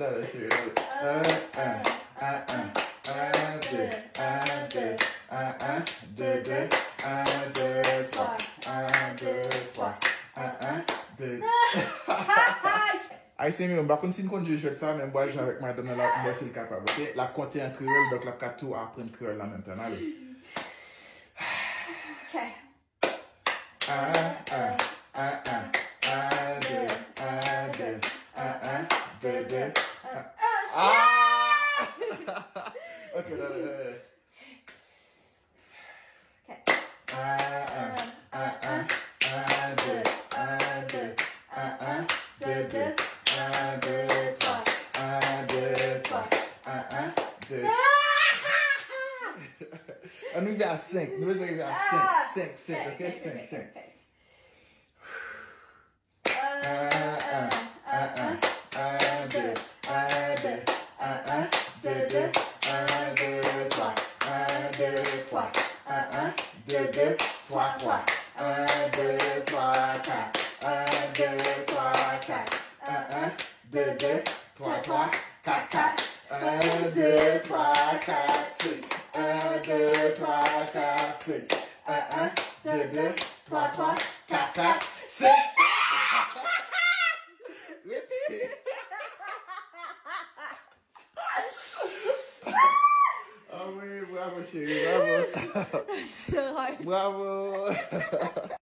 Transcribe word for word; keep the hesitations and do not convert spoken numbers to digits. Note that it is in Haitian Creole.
Talè, cheri, talè. Un, un, un, un, un, deux, un, deux, un, un, deux, deux, un, deux, trois, un, deux, trois, un, un, deux. Ayisyen m yo, m pa konn si n konn jwe jwèt sa, men m pral jwe avèk madanm nan la, m wè si l kapab, oke? L ap konte an kreyòl, donk l ap ka tou aprann kreyòl an menm tan. N ale. Okay. Un, un, un, un, un, deux, un, deux, un, un, deux, deux, un. Ah! Ok, non, non, non, non. Okay. Un, un, un, un, un, deux, un, deux, un, un, deux, deux, un, deux, trois, un, deux, trois, un, un, deux. Ann rive a senk. Nou bezwen rive a senk. Senk, senk, ok? Senk, senk. Un, un, un, un, un, deux, un, deux, un, un, deux, deux, un, deux, trois, un, deux, trois, un, un, deux, deux, trois, trois, un, deux, trois, quatre, un, deux, trois, quatre, un, un, deux, deux, trois, trois, quatre, quatre, un, deux, trois, quatre, cinq, un, deux, trois, quatre, cinq, un, un, deux, deux, trois, trois, quatre, quatre, cinq, cinq. Retire. Ah wi, bravo cheri, bravo. Bravo.